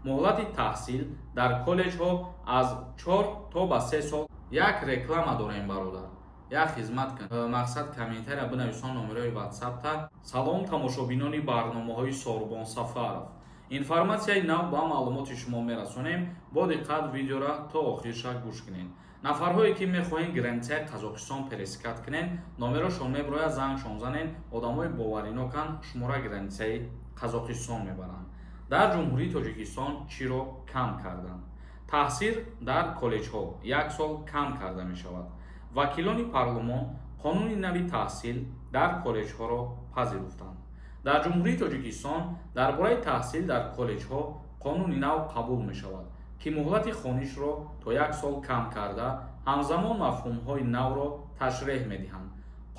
Муҳлати таҳсил дар коллеҷҳо аз 4 то ба 3 сол. Як реклама дорем, бародар, як хизмат кун. Мақсад, комментария бинависон номерои ватсапта. Салом, тамошобинони барномаҳои Сорбон Сафаров. Информатсияи нав ба маълумоти шумо мерасонем. Бо диққат видеора то охирша гӯш кунед. Нафарҳое ки мехоҳед границаи Қазоқистон пересекать кунед, номерошон меброяд, зангшон занед. Одамои бовариноканд, шуморо границаи Қазоқистон мебаранд. Дар Ҷумҳурии Тоҷикистон чиро кам карданд? Таҳсил дар коллеҷҳо як сол кам карда мешавад. Вакилони парлумон қонуни нави таҳсил дар коллеҷҳоро пазируфтанд. Дар Ҷумҳурии Тоҷикистон дар бораи таҳсил дар коллеҷҳо қонуни нав қабул мешавад, ки муҳлати хонишро то як сол кам карда, ҳамзамон мафҳумҳои навро ташреҳ медиҳанд.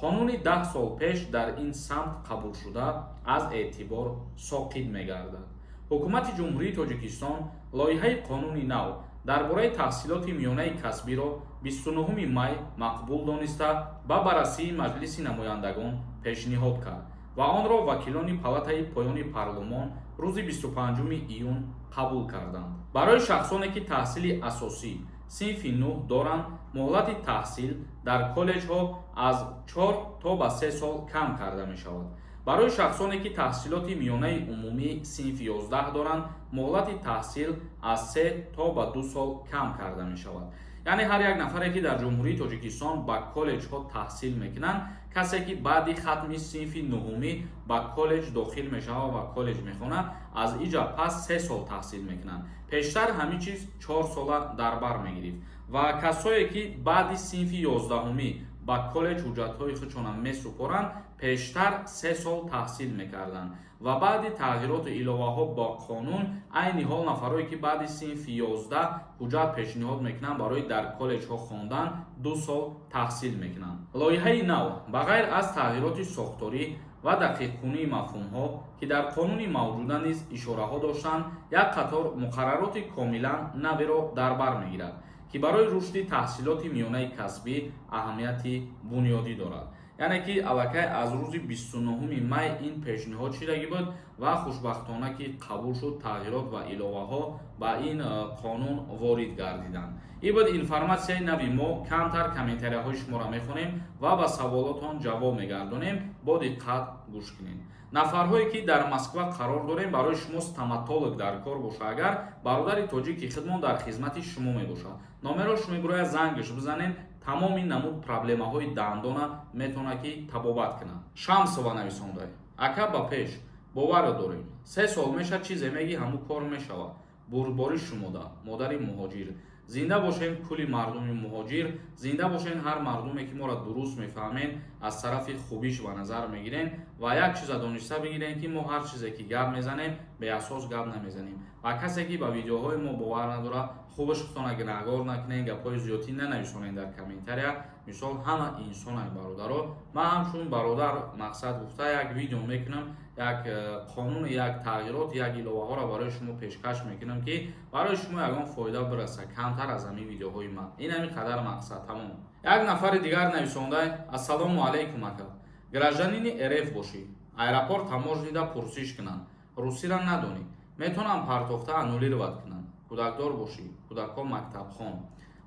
Қонуни 10 сол пеш дар ин самт қабулшуда аз эътибор соқит мегардад. Ҳукумати Ҷумҳурии Тоҷикистон лоиҳаи қонуни нав дар бораи таҳсилоти миёнаи касбиро 29 май мақбул дониста, ба баррасии Маҷлиси намояндагон пешниҳод кард ва онро вакилони палатаи поёни парлумон рӯзи 25 июн қабул карданд. Барои шахсоне ки таҳсили асосӣ синфи нӯҳ доранд, муҳлати таҳсил дар коллеҷҳо аз 4 то ба 3 сол кам карда мешавад. Барои шахсоне ки таҳсилоти миёнаи умумӣ синфи 11 доранд, муҳлати таҳсил аз 3 то ба 2 сол кам карда мешавад. Яъне ҳар як нафаре ки дар Ҷумҳурии Тоҷикистон ба коллеҷҳо таҳсил мекунанд, касе ки баъди хатми синфи нуҳумӣ ба коллеҷ дохил мешавад ва коллеҷ мехонад, аз иҷа пас 3 сол таҳсил мекунанд. Пештар ҳамин чиз 4 сола дар бар мегирифт. Ва касое ки баъди синфи 11-умӣ ба коллеҷ ҳуҷҷатҳои худшона месупоранд, пештар 3 сол таҳсил мекарданд ва баъди тағйироту иловаҳо ба қонун, айни ҳол нафарое ки баъди синфи 11 ҳуҷҷат пешниҳод мекунанд барои дар коллеҷҳо хондан, 2 сол таҳсил мекунанд. Лоиҳаи нав ба ғайр аз тағйироти сохторӣ ва дақиқкунии мафҳумҳо, ки дар қонуни мавҷуда низ ишораҳо доштанд, як қатор муқаррароти комилан наверо дар бар мегирад, ки барои рушди таҳсилоти миёнаи касбӣ аҳамияти бунёдӣ дорад. Яъне ки аллакай аз рӯзи 29 май ин пешниҳод шидагӣ буд ва хушбахтона ки қабул шуд, тағйирот ва иловаҳо ба ин қонун ворид гардиданд. Ин буд информатсияи нави мо. Камтар комментарияҳои шуморо мехонем ва ба саволотон ҷавоб мегардонем. Бо диққат гӯш кунед. Нафарҳое ки дар Москва қарор дорем, барои шумо стоматолог дар кор боша агар, бародари тоҷики хидмон дар хизмати шумо мебошад. Номерош мебурояд, зангаш бизанед. Тамоми намуд проблемаҳои дандона метавонад ки табобат кунад. Шамсова нависонда: «Ака, ба пеш, боварро дорем. 3 сол мешад, чизе меги, ҳамун кор мешавад. Бурдборӣ шумода, модари муҳоҷир. Зинда бошен кулли мардуми муҳоҷир, зинда бошен ҳар мардуме ки моро дуруст мефаҳмед, аз тарафи хубиш ба назар мегирен. Ва як чиза дониста бигирен, ки мо ҳар чизе ки гап мезанем, беасос гап намезанем. Ва касе ки ба видеоҳои мо бовар надорад, хубаш худтона гунаҳгор накунен, гапҳои зиёдтӣ нанависонен дар комментария. Мисол, ҳама инсонай, бародаро. Ман ҳамчун бародар, мақсад гуфта, як видео мекунам, як қонуни, як тағйирот, як иловаҳоро барои шумо пешкаш мекунам, ки барои шумо ягон фоида бираса камтар аз ҳамин видеоҳои ман. Ин ҳамин қадар мақсад, тамом». Як нафари дигар нависонда: «Ассалому алайкум, ака. Гражданини РФ бошӣ, аэропорт таможнида пурсиш кунанд, русиро надонӣ, метавонам партофта аннулировать кунанд. Кӯдакдор бошӣ, кӯдакҳо мактабхон».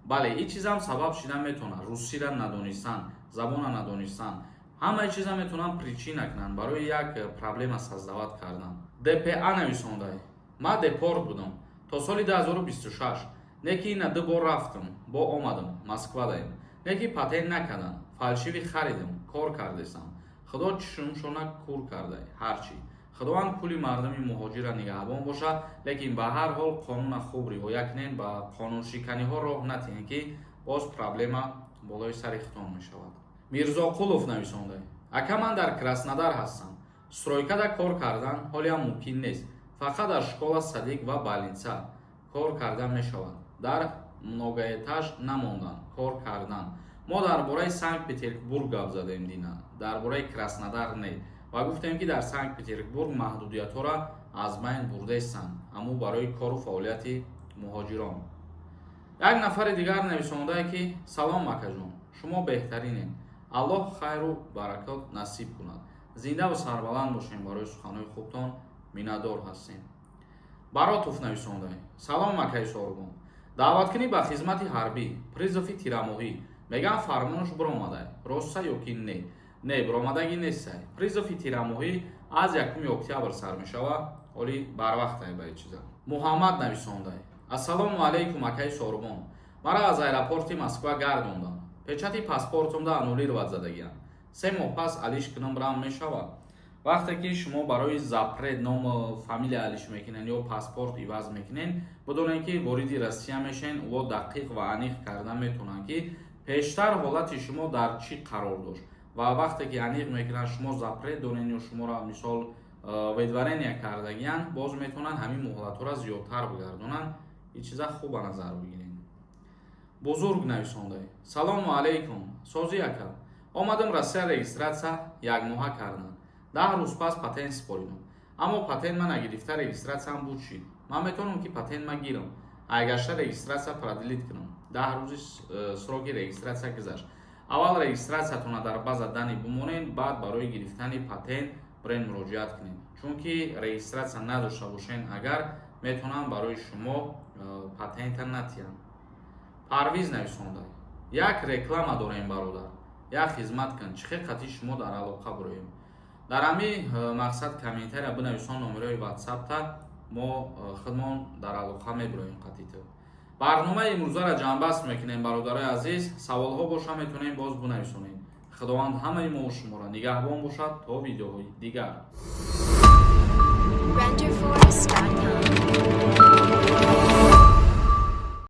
Бале, ин чизам сабаб шида метавонад. Русиро надонистан, забона надонистан, ҳамаи чиза метавонанд причина кунанд барои як проблема создавать кардан. ДПА нависондай: «Ман депорт будам то соли 2026, не ки ина ду бор рафтам, бо омадам, Москвадаем, не ки патент накардам, фальшивый харидам, кор кардесам. Худо чишумшона кур кардай. Ҳарчи, Худованд кулли мардуми муҳоҷирра нигаҳбон бошад. Лекин ба ҳар ҳол қонуна хуб риоя кунед, ба қонуншиканиҳо роҳ натиҳед, ки боз проблема болои сари худтон мешавад». Мирзоқулов нависонда: «Ака, ман дар Краснодар ҳастам. Стройкада кор кардан ҳолиам мумкин нест, фақат дар школа, садик ва больница кор карда мешавад. Дар многоэтаж намондан кор кардан». Мо дар бораи Санкт Петербург гап задем дина, дар бораи Краснодар не. Ва гуфтем, ки дар Санкт Петербург маҳдудиятҳоро аз байн бурдаистанд, аммо барои кору фаъолияти муҳоҷирон. Як нафари дигар нависондае ки: «Салом, акаҷон, шумо беҳтаринед, Аллоҳ хайру баракот насиб кунад, зиндаву сарбаланд бошем. Барои суханҳои хубтон миннатдор ҳастем». Баротов нависонда: «Салом, акаи Сорбон. Даъваткунӣ ба хизмати ҳарбӣ, призыв и тирамоҳӣ, меган, фармонаш биромадай, роста ё ки не?» Не, биромадагӣ нестай. Призыв и тирамоҳӣ аз 1 октябр сар мешавад, ҳоли барвақтай ба чиза. Муҳаммад нависондай: «Ассалому алайкум, акаи Сорбон. Мара аз аэропорти Москва гардонданд. Печати паспортумда аннулировать задагиям. 3 моҳ пас алиш кунам, рам мешавад?» Вақте ки шумо барои запрет ному фамилия алиш мекунен ё паспорт иваз мекунен, бидонед, ки вориди Россия мешен, во дақиқ ва аниқ карда метавонанд, ки пештар ҳолати шумо дар чӣ қарор дошт. Ва вақте ки аниқ мекунанд, шумо запрет дорен ё шуморо, мисол, выдворение кардагиянд, боз метавонанд ҳамин муҳлатҳоро зиёдтар бигардонанд. Ин чиза хуб ба назар бигиред. Бузург нависонда: «Салому алайкум, созӣ, ака? Омадам Россия, регистрация якмоҳа кардам. 10 рӯз пас патент супоридам, аммо патент ма нагирифта, регистрация м буд шид. Ман метавонам, ки патент ма гирам, айгашта регистрация продлить кунам? 10 рӯзи срок и регистрация гузашт». Аввал регистрация тона дар база данных бимонед, баъд барои гирифтани патент бирен муроҷиат кунед, чунки регистрация надошта бошен агар, метавонанд барои шумо патента натиҳанд. Парвиз нависонда: «Як реклама дорем, бародар, як хизмат кун. Чӣ хел қати шумо дар алоқа бироем?» Дар ҳами мақсад комментария бинависон номерои ватсапта, мо худмон дар алоқа мебироем қатиту. Барномаи имрӯзаро ҷамъбаст мекунем, бародарои азиз. Саволҳо боша, метавонем боз бинависонем. Худованд ҳамаи мо шуморо нигаҳбон бошад. То видеоҳои дигар. Renderforest.com.